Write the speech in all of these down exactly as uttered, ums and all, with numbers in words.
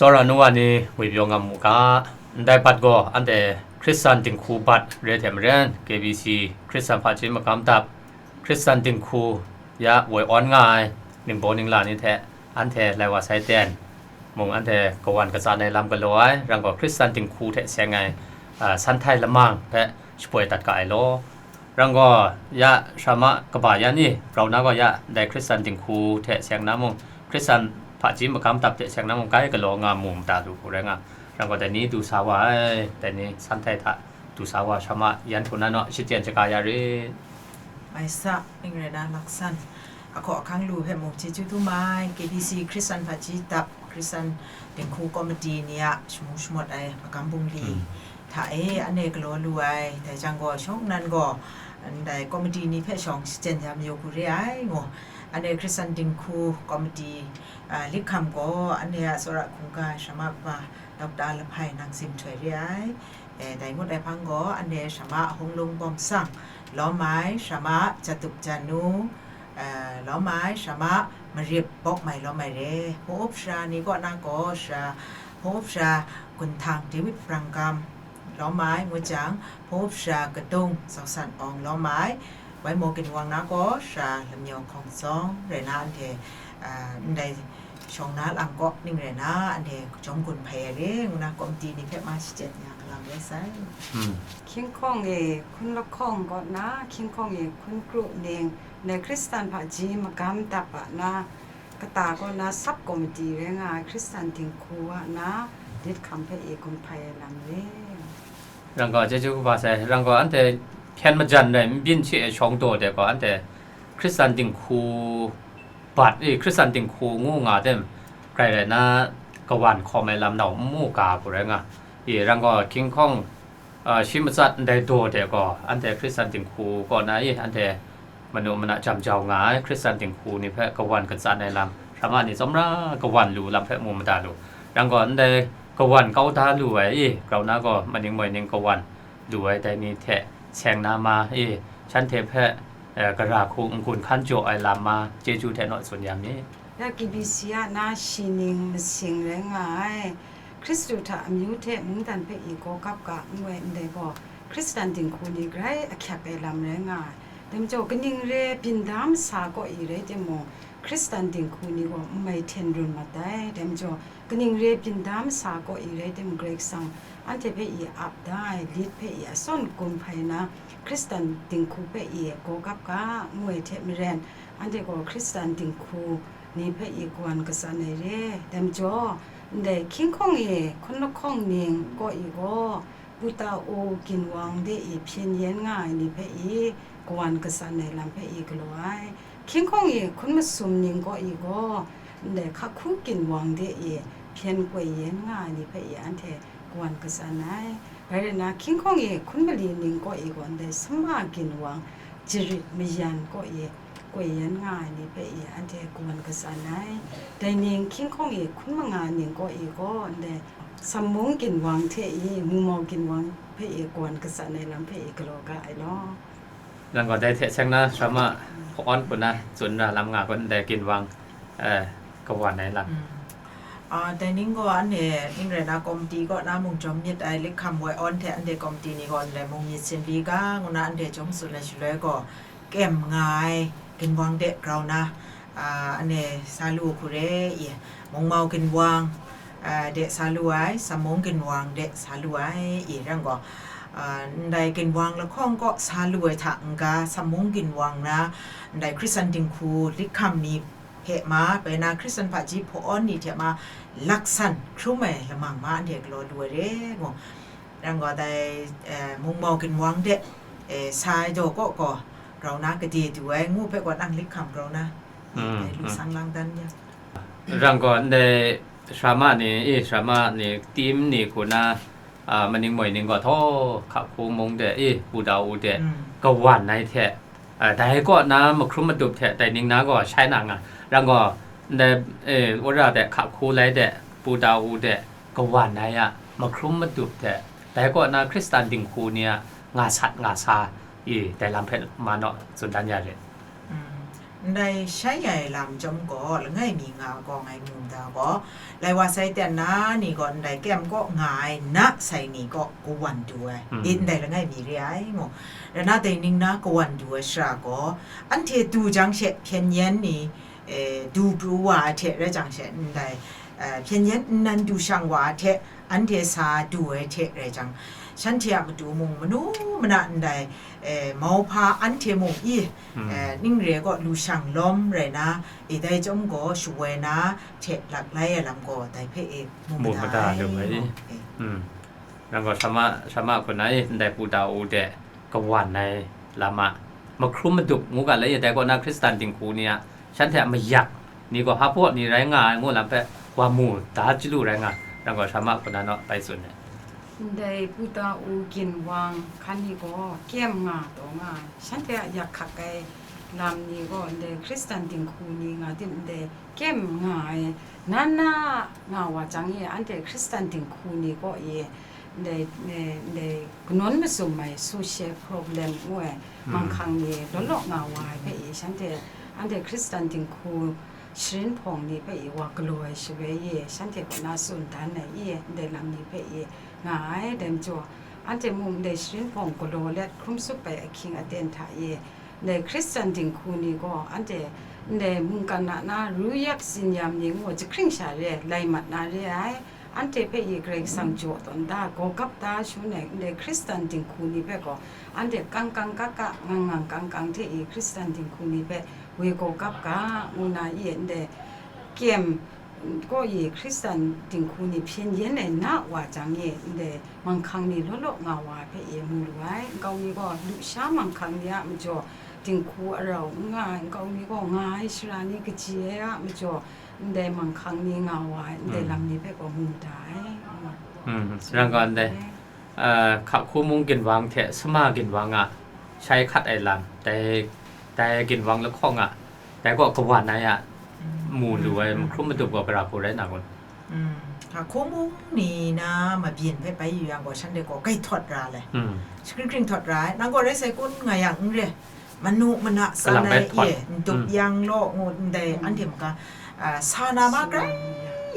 Tsawra nu wa ni, ngwi pyaw nga mu ga, ndai bat gaw anhte Hkristan dinghku bat re hte maren, K B C Hkristan hpaji magam dap, Hkristan dinghku ya woi awn nga ai ningbaw ningla ni hte anhte lai wa sai ten mung, anhte kawan katsan ai lam galaw ai, rang gaw Hkristan dinghku hte seng ai, a, san htai lamang hpe shapoi dat ga ai law. Rang gaw, ya, Sara ma kaba yan e, grau na gaw, ya, dai Hkristan dinghku hte seng na mung, Hkristan hpaji magam dap hte seng na mung, kai galaw nga mu mada lu hku rai nga. Rang gaw, dai ni du sa wa ai, dai ni san htai hta du sa wa, Sara ma yan hku na naw, shachyen shaga ya rit. Mai sa, ning rai na laksan, ahkaw ahkang lu hpe mung chyeju dum ai, K B C Hkristan hpaji dap, Hkristan dinghku komiti ni a shamu shamawt ai magam bungli, hmm, hta e, anhte galaw lu ai, dai jang gaw, shawng nnan gaw, ndai komiti ni hpe shawng shachyen ya mayu hku re ai, ngu. Anhte Hkristan dinghku komiti, a, likham gaw, anhte a tsawra hkungga Sara ma kaba Doctor Lahpai Nang Sim Htoi re ai. E, dai ngut ai hpang gaw, anhte Sara ma Hung Lung Bawm Sang lawm ai, Sara ma Jatup Janu, e, lawm ai, Sara ma Marip Bawk Mai lawm ai re. Hpa-up sara ni kaw na gaw, sara, hpa-up sara Gun Htang David Brang Gam lawm ai, ngut jang, hpa-up sara Kadung Zau San Awng lawm ai, Waimaw Ginwang na gaw, sara Lamyaw Hkawng Tsawng rai na, anhte, a, ndai shawng na lang kaw ning rai na, anhte jawm gun hpai ai re, ngu na komiti ni hpe ma shachyen ya galam rai sai. Hmm. Hkying hkawng e hkun lahkawng kaw na, hkying hkawng e hkun kru ning, ndai Hkristan hpaji magam dap a na, kata kaw na sub komiti rai nga ai Hkristan dinghku a na, lit hkam hpe e gun hpai ai lam re. Rang gaw, chyeju kaba sai, rang gaw, anhte hpyen majan rai, n byin she ai shawng daw de gaw, anhte Hkristan dinghku bat, e, Hkristan dinghku ngu nga tem, grai rai na, kawan hkawm ai lam nau n mu ga hku rai nga. E, rang gaw, hkying hkawng, a, shi matsat ndai daw de gaw, anhte Hkristan dinghku kaw na, e, anhte manu mana jam jau nga ai Hkristan dinghku ni hpe kawan katsan ai lam, Sara ma ni tsawmra kawan lu lam hpe mu mada lu. Rang gaw, ndai kawan kau da lu ai, e, grau na gaw, maning moi ning kawan lu ai dai ni hte seng na ma, e, shanhte hpe, e, gara hku n-gun hkan jaw ai lam ma, chyeju hte naw tsun ya mi. Ya K B C a na shi ning masing rai nga ai, Hkristu hta amyu hte mungdan hpe i gaw gap ga n woi ndai gaw, Hkristan dinghku ni grai ahkyak ai lam rai nga ai. Dai majaw, kaning re byin da masa kaw i rai timung, Hkristan dinghku ni gaw n mai hten run mat ai. Dai majaw, kaning re byin da masa kaw i rai timung, Karai Kasang anhte hpe i ap da ai lit hpe i asawn gun hpai na, Hkristan dinghku hpe i gaw gap ga n woi hte maren, anhte gaw Hkristan dinghku ni hpe i kawan katsan ai re. Dai majaw, ndai hkying hkawng e hkun lahkawng ning kaw i gaw, Pu Tau Ginwang de i hpyen yen nga ai ni hpe i kawan katsan ai lam hpe i galaw ai. Hkying hkawng e hkun masum ning kaw i gaw, ndai Hkahku Ginwang de i hpyen koi yen nga ai ni hpe i anhte kawan katsan ai. Bai rai nna, hkying hkawng e hkun mali ning kaw i gaw, ndai Sama Ginwang jarit mayan kaw i koi yen nga ai ni hpe i anhte kawan katsan ai. Dai ning hkying hkawng e hkun manga ning kaw i gaw, ndai Sammung Ginwang hte i Mungmau Ginwang hpe i kawan katsan ai lam hpe i galaw ga ai law. Nang gaw dai hte seng na Sara ma hpa-awn hku na tsun na lam nga kun, ndai Ginwang, eh, kawan ai lam. Mm. Ah, dai ning gaw anhte ning rai na, komiti kaw na mung jawm myit ai, likham woi awn hte anhte komiti ni gaw ndai mung myit sinli ga, ngu na anhte jawm tsun ai shaloi gaw, kem nga ai Ginwang de grau na, ah, anhte sa lu hku re i, Mungmau Ginwang, ah, de sa lu ai, Sammung Ginwang de sa lu ai i, rang gaw, ah, ndai Ginwang lahkawng kaw sa lu ai hta n-ga, Sammung Ginwang na ndai Hkristan dinghku likham ni hpe ma, bai na Hkristan hpaji hpa-awn ni hte ma, laksan hkrum ai lamang ma anhte galaw lu ai re, ngu. Rang gaw dai, eh, Mungmau Ginwang de, eh, sa ai daw kaw gaw, grau na gade du ai, ngu hpe gaw nang likham grau na, mm, dai lu mm sang lang dan ya. Rang gaw ndai Sara ma ni, i, Sara ma ni, tim ni hku na, a, maning moi ning gaw htaw, Hkahku mung de, i, Pu Dau de, mm, kawan ai hte, a, dai kaw na mahkrum madup hte, dai ning na gaw shai na nga. Rang gaw, ndai, e, wora de, Hkahku lai de, Pu Dau de, kawan ai a mahkrum madup hte, dai kaw na Hkristan dinghku ni a nga sat nga sa i, dai lam hpe ma naw tsun dan ya rit. Mm. Ndai shai ai lam chyawm gaw, langai mi nga gaw ngai mu nda gaw, lai wa sai ten na ni gaw ndai kem kaw nga ai na sai ni kaw kawan du ai. Mm. I ndai langai mi re ai mu. Rai na dai ning na kawan du ai shara gaw, anhte du jang she hpyen yen ni, eh, du pru wa ai hte rai jang she, ndai, eh, hpyen yen nnan du shang wa ai hte, anhte sa du ai hte rai jang, shanhte a matu mung manu mana ndai, eh, mauhpa anhte mung i, mm, eh, ning re gaw lu shang lawm rai na, i dai chyawm gaw shawoi na hte lak lai ai lam gaw dai hpe e mu mu mada mada ai lu ai. Mu, e. Mm. Nang gaw sama, sama hku na i, ndai puta u de kawan ai lam a mahkrum madup ngu ga lai i, dai kaw na Hkristan dinghku ni a shanhte a mayak ni gaw hpa ni rai nga ai ngu lam hpe wa mu da chyalu rai nga, nang gaw sama hku na naw bai tsun ai. Ndai puta u ginwang hkan ni gaw kem nga taw nga ai, shanhte a yak hkak ai lam ni gaw ndai Hkristan dinghku ni nga tim ndai kem nga ai, na na nga wa jang e, anhte Hkristan dinghku ni gaw e, ndai, ndai, ndai kanawn masum ai social problem ngu ai, mm, manghkang ni law law nga wa ai hpe e, shanhte, anhte Hkristan dinghku sharin hpawng ni hpe e wa galaw ai shaloi e, shanhte kaw na tsun dan ai e, ndai lam ni hpe e nga ai, dai majaw, anhte mung ndai sharin hpawng galaw let hkrum sup ai ahkying aten hta e, ndai Hkristan dinghku ni gaw, anhte ndai mungkan a na ru yak tsin yam ni ngu jahkring sha re ai, lai mat na re ai, anhte hpe i Karai Kasang jaw tawn da, gaw gap da shangun ai, ndai Hkristan dinghku ni hpe gaw, anhte kang kang kak kak, ngang ngang kang kang hte i Hkristan dinghku ni hpe woi gaw gap ga, ngu na i ndai kem, kaw i Hkristan dinghku ni hpyen yen ai na wa jang e, ndai manghkang ni law law nga wa ai hpe e mu lu ai. Nkau mi gaw lusha manghkang ni a majaw dinghku arau n nga ai, nkau mi gaw nga ai shara ni kaji ai a majaw, ndai manghkang ni nga wa ai, ndai, mm, lam ni hpe gaw mu da ai. Mm, rai nga ndai. Eh, hka hku mung ginwang hte sama ginwang a shai hkat ai lam, dai, dai ginwang lahkawng a, dai gaw kawan ai a, mm, mu lu ai, mm, mahkrum madup gaw gara hku rai na kun? Mm. Hka hku mung ni na mabyin hpe bai yu yang gaw, shanhte gaw grai htawt ra le. Mm. Shakring kring htawt ra ai. Nang gaw rai sai kun nga yang n re. Manu mana tsan ai e, n tup, mm, yang law ngu ndai, mm, anhte maka, ah, sa na ma grai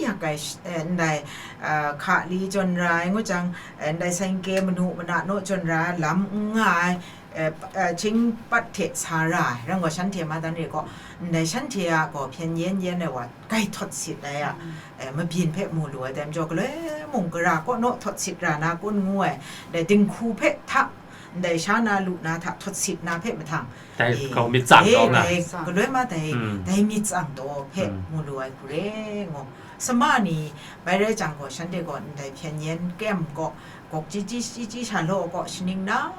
yak ai sh-, eh, ndai, ah, hka li jawn ra ai ngu jang, eh, ndai seng ke manu mana naw jawn ra ai lam n nga ai, eh, p-, eh, hting pat hte sa ra ai, rai gaw shanhte ma dan re gaw, ndai shanhte a gaw hpyen yen yen ai wa, grai htawt sit ai a, mm, eh, mabyin hpe mu lu ai, dai majaw galoi mung gara kaw naw htawt sit ra na kun ngu ai, dai dinghku hpe hta, ndai sha na lu na hta htawt sit na hpe mahtang, dai, eh, kau myit tsang, eh, taw nga, dai galoi ma dai, mm, dai myit tsang taw hpe, mm, mu lu ai hku re ngu. Sama ni bai rai jang gaw, shanhte gaw ndai hpyen yen kem gaw, gawk chyi chyi, chyi chyi sha law gaw, shaning na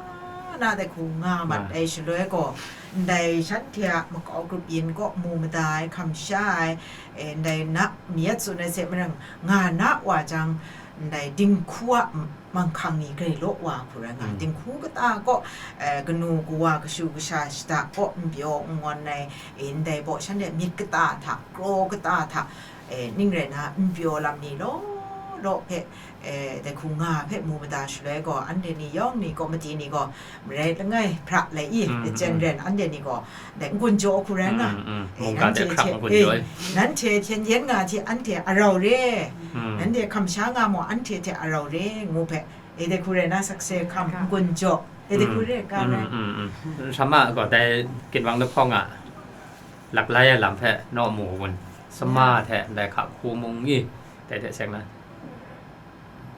na dai hku nga mat, nga, ai shaloi gaw, ndai shanhte a makau grup yin kaw mu mada ai, hkam sha ai, eh, ndai na mi yat tsun ai hte maren, nga na wa jang, ndai dinghku a manghkang ni grai law wa hku rai nga, mm, dinghku kata kaw, eh, kanu kawa kashu kasha shada kaw n pyaw n ngawn ai, eh, ndai baw shanhte myit kata hta, kraw kata hta, eh, ning rai na, n pyaw lam ni law law hpe, eh, dai hku nga hpe mu mada shaloi gaw, anhte ni yawng ni, komiti ni gaw, marai langai hpra lai i, mm, mm, jen ren, anhte ni gaw, dai n-gun jaw hku rai nga. Mm, mm, mm. Eh, mungga nanhte de hkrap hte, n-gun jaw, eh, nanhte hpyen yen nga hte anhte arau re, mm, nanhte hkam sha nga mu, anhte hte arau re, ngu hpe, eh, dai hku rai na sakse hkam n-gun jaw, eh, dai hku, mm, re, ka, mm, rai. Mm, mm. Sama gaw dai ginwang lahkawng a laklai ai lam hpe naw mu gun, sama hte ndai hka hku mung i, dai hte seng na.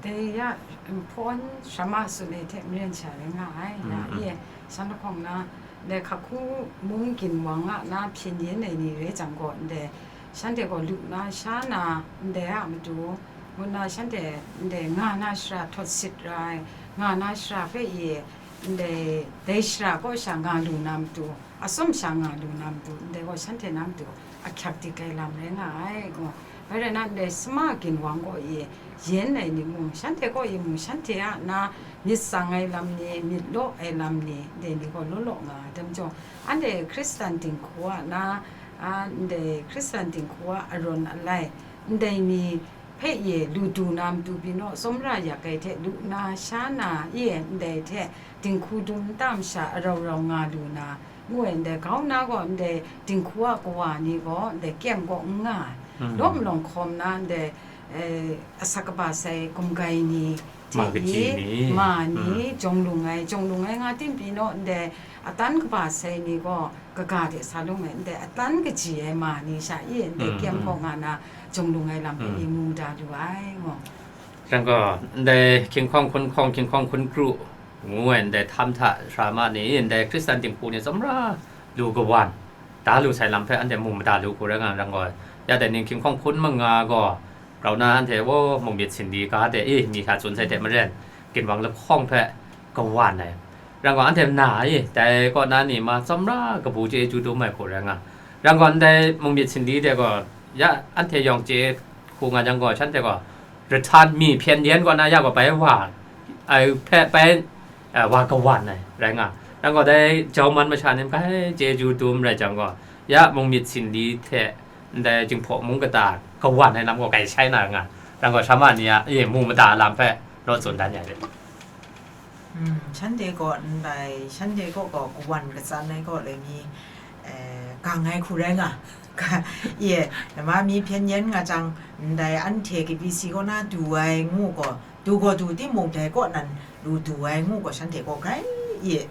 Dai ya, mm, hpawn shama tsun ai hte maren sha rai nga ai, mm, ya, mm, e, shan lahkawng na, ndai hka hku mung ginwang a na hpyen yen ai ni rai jang gaw, ndai shanhte gaw lu na, sha na, ndai a matu, ngu na shanhte ndai nga na shara htawt sit ra ai, nga na shara hpe e, ndai, dai shara kaw sha nga lu na matu, atsawm sha nga lu na matu, ndai gaw shanhte na matu ahkyak dik ai lam rai nga ai, ngu. Bai rai na, ndai sama ginwang kaw e yen ai ni mung, shanhte kaw e mung, shanhte a na myit tsang ai lam ni, myit law ai lam ni, ndai ni gaw law law nga ai. Dai majaw, anhte Hkristan dinghku a na, a, ndai Hkristan dinghku a arawn alai, ndai ni hpe e lu du na matu pyi naw, tsawmra yak ai hte lu na, sha na, e, ndai hte dinghku dum nta masha arau rau nga lu na, Ngu ai ndai, grau nna gaw ndai dinghku a kawa ni gaw ndai kem kaw n nga ai. Mm. Lawm lawng hkawm na ndai, eh, asak kaba sai gumgai ni hte ma kaji i, ni. Ma ni, mm, jawng lung ai, jawng lung ai nga tim pyi naw, ndai atan kaba sai ni gaw kaga hte sa lung ai, ndai atan kaji ai ma ni sha i, ndai, mm, kem, mm, kaw nga na jawng lung ai lam hpe, mm, i mu da lu ai, ngu. Jan gaw, ndai hkying hkawng hkun hkawng, hkying hkawng hkun kru ngu ai ndai htam hta sara ma ni, ndai Hkristan dinghku ni tsawmra lu kawan, da lu sai lam hpe anhte mu mada lu hku rai nga, jan gaw, ya dai ni hkying hkawng hkun manga gaw, grau na anhte, o, mung myit sin di ga de, i, mi hkra tsun sai hte maren, ginwang lahkawng hpe kawan ai. Jan gaw, anhte na i, dai kaw na ni ma tsawmra kabu chyeju dum ai hku rai nga. Jan gaw, ndai mung myit sin di de gaw, ya anhte yawng chye hku nga jang gaw, shanhte gaw, rahtan mi hpyen yen kaw na ya gaw bai wa ai hpe bai, eh, wa kawan ai rai nga. Jan gaw dai jau man masha ni hpe chyeju dum rai jang gaw, ya mung myit sin di hte ndai Jinghpaw mung kata kawan ai lam gaw grai shai na nga. Jan gaw sara ma ni a, e, mu mada lam hpe naw tsun dan ya rit. Mm, shanhte kaw ndai, shanhte kaw gaw kawan katsan ai kaw le mi, eh, gang ai hku rai nga. Ka, ye, dama mi hpyen yen nga jang, ndai anhte K B C kaw na du ai ngu gaw, du gaw du timung dai kaw nan lu du ai ngu gaw, shanhte kaw grai, ye,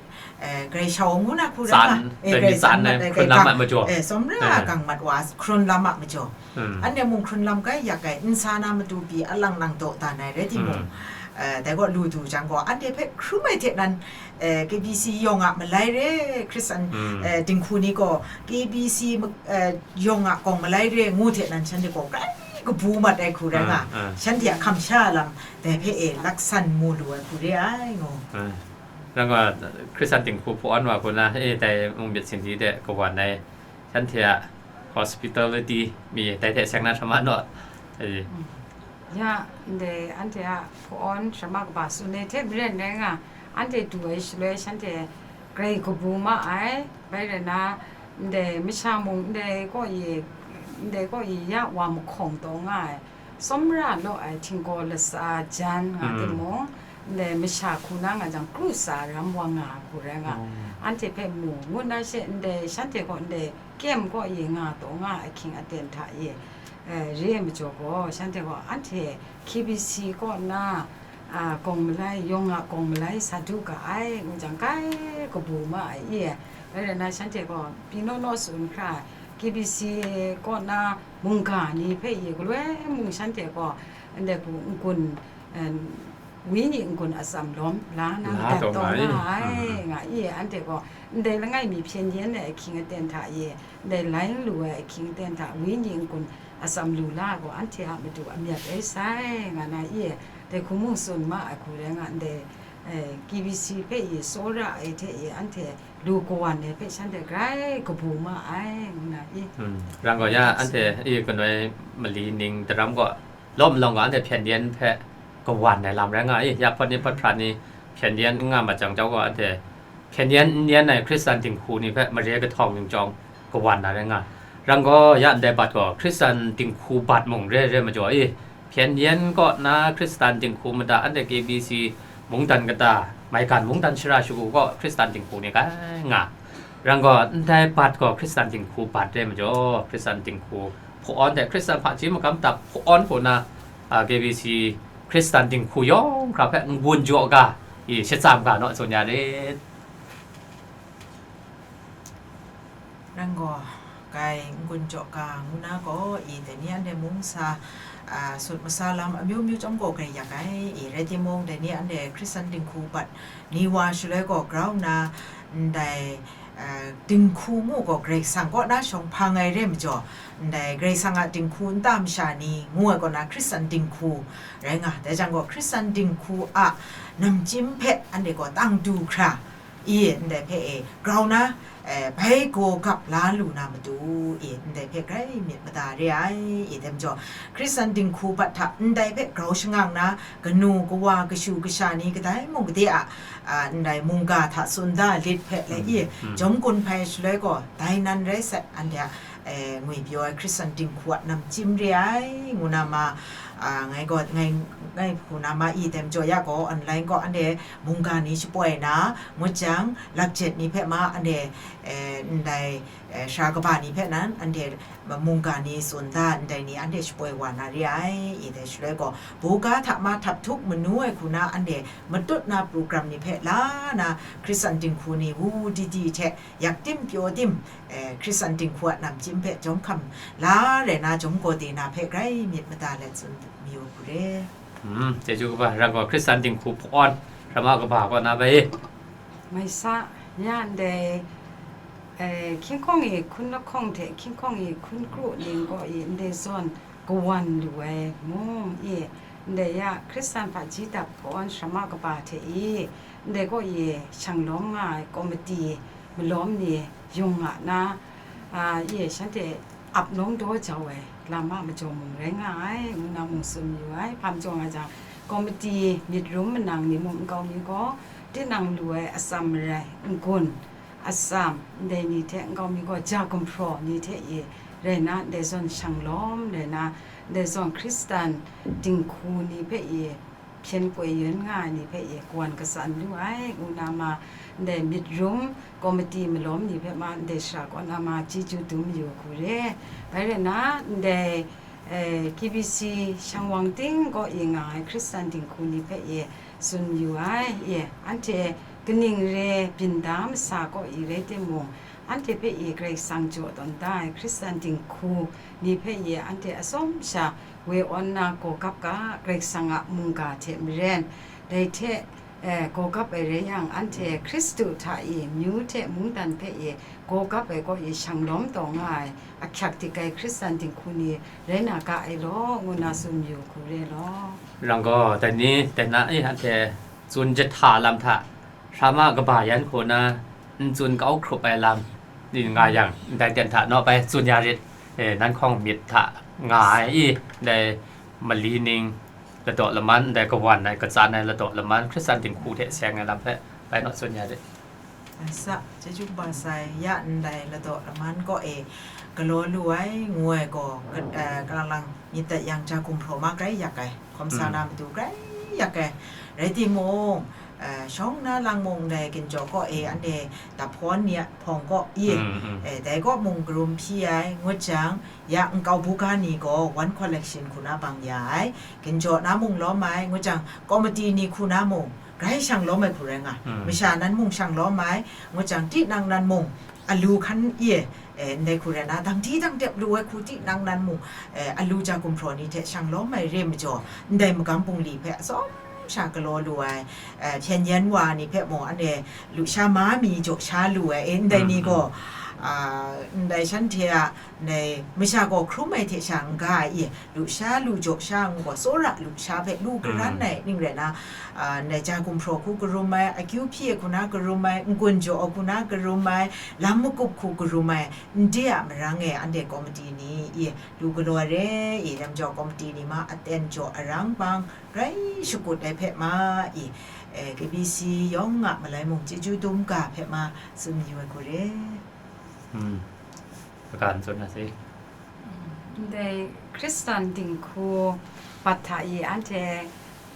eh, grai shau ngu na hku rai nga. Tsan, eh, dai grai mi tsan tsan ai, mat ai, hkrun grai lam gang, ai majaw. Eh, tsawmra, eh, gang mat wa, hkrun lam a majaw. Mm. Anhte mung hkrun lam grai yak ai, nsa na matu pyi alang nang daw dan ai rai timung, mm, eh, dai gaw lu du jang gaw, anhte hpe hkrum ai hte nan, eh, K B C yawng a malai re, Hkristan, mm, eh, dinghku ni gaw, K B C ma-, eh, yawng a kawng malai re ngu hte nan shanhte gaw grai kabu mat ai hku rai nga, mm, mm, shanhte a hkam sha lam dai hpe e laksan mu lu ai hku re ai, ngu. Mm. Jan gaw, Hkristan dinghku hpaw-awn wa hku na, e, dai mung myit sin di de kawan ai, shanhte a hospitality mi dai hte seng na hkrum ma naw, e. Mm. Ya, ndai anhte a hpaw-awn hkrum ma kaba tsun ai hte maren rai nga, anhte du ai shaloi shanhte grai kabu ma ai, bai rai na, ndai masha mung ndai kaw e, ndai kaw e ya wa mahkawng taw nga ai, tsawmra law ai htinggaw latsa jan nga, mm, timung, ndai masha hku na nga jang, kru tsa ram wa nga ai hku rai nga, mm, anhte hpe mu, ngu nna she ndai shanhte gaw ndai kem kaw e nga taw nga ai ahkying aten hta e, eh, re ai majaw gaw, shanhte gaw anhte K B C kaw na, ah, kawng malai, yawng a kawng malai sa du ga ai, ngu jang, grai kabu ma ai e. Rai rai na, shanhte gaw pyi naw naw tsun hkra, K B C kaw na mungga ni hpe e galoi mung shanhte gaw ndai hku n-gun, eh, wenyi n-gun atsam lawm la na, la madat taw taw nga nga ai, mm, nga i, anhte gaw ndai langai mi hpyen yen ai ahkying aten hta e, ndai lai n lu ai ahkying aten hta wenyi n-gun atsam lu la gaw, anhte a matu amyat rai sai, nga na i, dai hku mung tsun ma ai hku rai nga, ndai, eh, K B C hpe i tsawra ai hte i, anhte lu kawan ai hpe shanhte grai kabu ma ai, ngu na i. Hmm. Jan gaw ya, anhte i kanoi mali ning daram gaw, lawm lawng gaw anhte hpyen yen hpe kawan ai lam rai nga i, ya hpawt ni hpawt hpra ni hpyen yen n nga mat jang jau gaw, anhte hpyen yen n yen ai Hkristan dinghku ni hpe mare kahtawng ning chyawm kawan na rai nga. Jan gaw ya ndai bat gaw Hkristan dinghku bat mung re re majaw i, hpyen yen kaw na Hkristan dinghku mada anhte K B C mungdan kata, maigan mungdan shara shagu kaw Hkristan dinghku ni grai nga. Jan gaw ndai bat gaw Hkristan dinghku bat re majaw, Hkristan dinghku hpaw-awn hte Hkristan hpaji magam dak hpaw-awn hku na, a, K B C Hkristan dinghku yawng hkra hpe n-gun jaw ga, i, shachyam ga naw tsun ya rit. Jan gaw, grai n-gun jaw ga ngu na gaw, i, dai ni anhte mung sa, a, sut masa lam amyu myu chyawm gaw grai yak ai, i, rai timung, dai ni anhte Hkristan dinghku bat ni wa shaloi gaw, grau nna, ndai, a, dinghku ngu gaw Karai Kasang kaw na shawng hpang ai re majaw, ndai Karai Kasang a dinghku nta masha ni ngu ai kaw na Hkristan dinghku rai nga. Dai jang gaw, Hkristan dinghku a namchyim hpe anhte gaw tang du hkra, i, ndai hpe e grau na, e, bai gaw gap la lu na matu, i, ndai hpe grai myit mada re ai, i, dai majaw, Hkristan dinghku bat hta ndai hpe grau shangang na, kanu, kawa, kashu, kasha ni kadai mung gade a, a, ndai mungga hta tsun da lit hpe le, mm, i, mm, jawm gun hpai shaloi gaw, dai nan rai sat, anhte a, e, ngwi pyaw ai Hkristan dinghku a namchyim re ai, ngu na ma, A, ngai gaw, ngai, ngai hku na ma i tem jaw ya gaw, online gaw anhte mungga ni shapoi na, ngut jang, lakjet ni hpe ma anhte, e, ndai, e, sara kaba ni hpe nan, anhte mungga ni tsun da, ndai ni anhte shapoi wa na re ai, i dai shaloi gaw, buga hta ma htap htuk manu ai hku na anhte matut na program ni hpe la na, Hkristan dinghku ni wu di di hte, yak tim pyaw tim, e, Hkristan dinghku a namchyim hpe jawm hkam la rai na, jawm gaw de na hpe grai myit mada let tsun mayu hku re. Hmm, chyeju kaba, rang gaw Hkristan dinghku hpawn, rama kaba kaw na bai. Mai sa, ya ndai, e, hkying hkawng e hkun lahkawng hte hkying hkawng e hkun kru ning gaw i ndai zawn kawan lu ai mung i, ndai ya Hkristan hpaji dap hpawn sharama kaba hte i, ndai gaw i shang lawm nga ai komiti malawm ni yung nga na, a, i shanhte ap nawng daw jau ai lam a majaw mung rai nga ai, ngu na mung tsun mayu ai. Hpa majaw nga jang, komiti myit rum manang ni mung nkau mi gaw, tinang lu ai atsam marai, n-gun, atsam, ndai ni hte nkau mi gaw ja gumhpraw ni hte i rai na, ndai zawn shang lawm rai na, ndai zawn Hkristan dinghku ni hpe i hpyen koi yen nga ai ni hpe i kawan katsan lu ai, ngu na ma, ndai myit rum komiti malawm ni hpe ma, ndai shara kaw na ma, chyeju dum yu hku re. Bai rai na, ndai, eh, K B C shang wang ting kaw i nga ai Hkristan dinghku ni hpe i tsun yu ai, i, anhte kaning re byin da masa kaw i rai timung, anhte hpe i Karai Kasang jaw tawn da ai Hkristan dinghku ni hpe i anhte atsawm sha woi awn na gaw gap ga, Karai Kasang a mungga hte maren, dai hte, eh, gaw gap ai rai yang, anhte Hkristu hta i myu hte mungdan hpe i gaw gap ai kaw i shang lawm taw nga ai, ahkyak dik ai Hkristan dinghku ni rai na ga ai law, ngu na tsun yu hku re law. Rang gaw, dai ni, dai na e, anhte tsun jahta lam hta, hkra ma kaba yan hku na, n tsun kau hkrup ai lam, ni nga yang, ndai ten hta naw bai tsun ya rit, e, nan hkawng myit hta nga ai i, ndai mali ning, ladaw laman, ndai kawan ai, katsan ai ladaw laman, Hkristan dinghku hte seng ai lam hpe, bai naw tsun ya rit. Ai sa, chyeju kaba sai, ya ndai ladaw laman kaw e galaw lu ai, ngu ai gaw, ka-, eh, kalang lang myit dat yang, ja gumhpraw ma grai yak ai, hkawm sa Mm. na matu grai yak ai. Rai timung, eh, shawng na lang mung ndai ginjaw kaw e anhte dap hpawn ni a hpawng kaw i, Mm, mm. eh, dai kaw mung karum hpyi ai, ngut jang, ya nkau buga ni gaw one collection hku na bang ya ai, ginjaw na mung lawm ai, ngut jang, komiti ni hku na mung, grai shang lawm ai hku rai nga. Mm. Masha nan mung shang lawm ai, ngut jang, tinang nan mung alu hkan ye, eh, ndai hku rai na, dang di dang dep lu ai hku tinang nan mung, eh, alu ja gumhpraw ni hte shang lawm ai re majaw, ndai magam bungli hpe atsawm sha galaw lu ai, eh, hpyen yen wa ni hpe mung, anhte lusha ma mi jaw sha lu ai, eh, ndai Mm, ni mm. gaw, ah, ndai shanhte a, ndai masha gaw hkrum ai hte sha n-ga ai, eh, lusha lu jaw sha ngu gaw, tsawra lusha hpe lu karan Mm. ai ning rai na, ah, ndai ja gumhpraw hku karum ai, akyu hpyi ai hku na karum ai, n-gun jaw ai hku na karum ai, lam makup hku karum ai, n de a marang e anhte komiti ni i lu galaw ai re i, lam jaw komiti ni ma aten jaw arang bang rai shakut ai hpe ma i, eh, K B C yawng a malai mung chyeju dum ga hpe ma tsun mayu ai hku re. Hmm. Kagan tsun na se. Ndai Hkristan dinghku bat hta i anhte,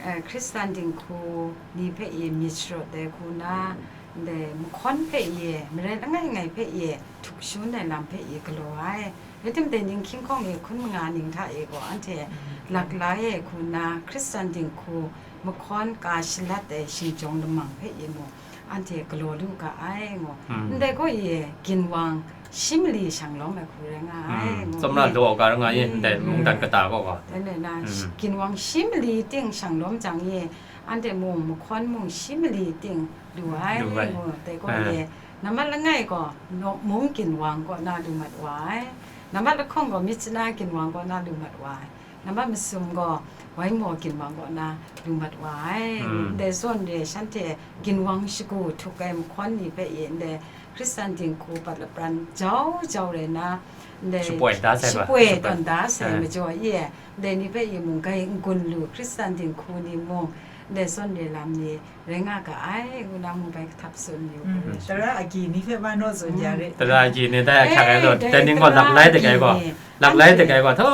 eh, Hkristan dinghku ni hpe i myit sharawt ai hku na, ndai mahkawn hpe i, marai langai ngai hpe i, htuk shun ai lam hpe i galaw ai. Rai timung, dai ning hkying hkawng e hkun manga ning hta e gaw, anhte Mm. lak la e hku na Hkristan dinghku mahkawn ka shalat ai shingjawng lamang hpe i mung, anhte galaw lu ga ai ngu. Mm. Ndai gaw i ginwang shi mali shang lawm ai hku rai nga ai Mm. ngu. Tsawmra law ga rai nga i, Mm. ndai mungdan kata gaw gaw. Dai rai na, Mm. ginwang shi mali ting shang lawm jang i, anhte mung mahkawn mung shi mali ting lu ai Lu ai. ngu. Dai gaw Ah. i, nambat langai gaw, no-, mung ginwang kaw na lu mat wa ai. Nambat lahkawng gaw, myit chana ginwang kaw na lu mat wa ai. Nambat masum gaw, wai maw ginwang kaw na lu mat wa ai. Mm. Ndai zawn re shanhte ginwang shagu htuk ai mahkawn ni hpe i, ndai Hkristan dinghku pat lapran jau jau rai na, ndai shapoi da sai ba, shapoi shapoi tawn da sai, eh, majaw e, ndai ni hpe i mung gai n-gun lu, Hkristan dinghku ni mung, ndai zawn re lam ni rai nga ga ai, ngu na mung bai kahtap tsun yu. Mm. Tara agyi ni hpe ma naw tsun ya re. Tara agyi ni dai ahkyak ai law, eh, dai ning gaw tara laklai de gai gaw, agyi ni, laklai de gai gaw, tho,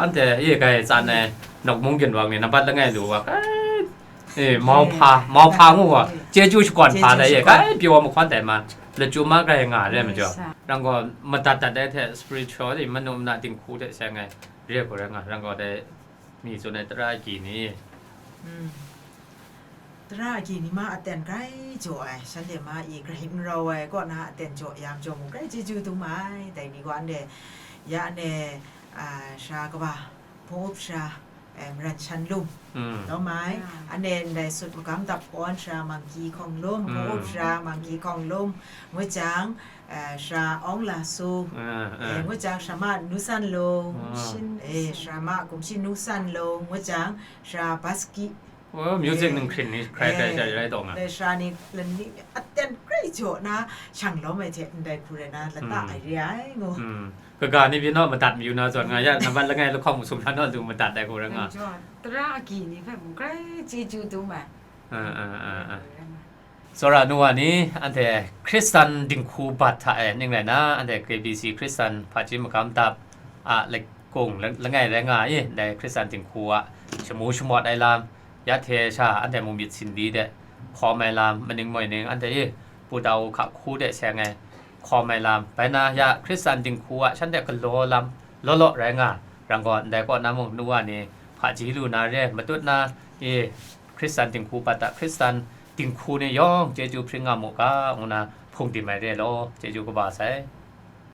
anhte e gai tsan ai, nawk mung ginwang ni nambat langai lu wa, kai, e, mau hpa, mau hpa ngu wa, chyeju shakawn hpa dai e, kai, pyaw mahkawn dai ma, lachyum ma grai nga re majaw, rang gaw madat dat ai hte spiritual i manu mana dinghku hte seng ai re hku rai nga, rang gaw dai mi tsun ai tara agyi ni. Mm. Tara agyi ni ma aten grai jaw ai, shanhte ma i grai n rau ai kaw na aten jaw ya majaw mu, grai chyeju dum ai, dai ni gaw anhte ya ne, a, sara kaba, hpung up sara, eh, maran shan lum, mm, lawm ai. Ya. Anhte ndai sut magam dap awn sara, mangki hkawng lum, hpung up, mm, sara, mangki hkawng lum, ngut jang, eh, sara awng la su, ah, eh, ah, ngut jang sara ma nu san lung, ah, shin, eh, sara ma kumshin nu san lung, ngut jang sara baski. Oh, music, eh, ning hkrin ni hkrai hkrai, eh, sha rai taw nga. Dai sara ni lan ni aten grai jaw na shang lawm ai hte ndai hku rai na lata, mm, ai re ai ngu. Mm. Kaga ni byin naw madat mayu na zawn nga ya, nambat langai lahkawng masum hta naw du madat ai hku rai nga. Dai majaw, tara agyi ni hpe mung grai chyeju dum ai. Ah, ah, ah, ah. Tsawra nu wa ni, anhte Hkristan dinghku bat hta e ning rai na, anhte K B C Hkristan hpaji magam dap a lakung la-, langai rai nga i, ndai Hkristan dinghku a shamu shamawt ai lam, ya hte sha anhte mung myit sinli de hkawm ai lam, maning moi ning, anhte i Pu Dawu hka hku de seng ai hkawm ai lam, bai na ya Hkristan dinghku a shanhte galaw lam law law rai nga, rang gaw ndai kaw na mung nu wa ni hpaji lu na re, matut na i Hkristan dinghku bat hta Hkristan dinghku ni yawng chyeju hpring nga mu ga, ngu na hpung dim ai re law, chyeju kaba sai.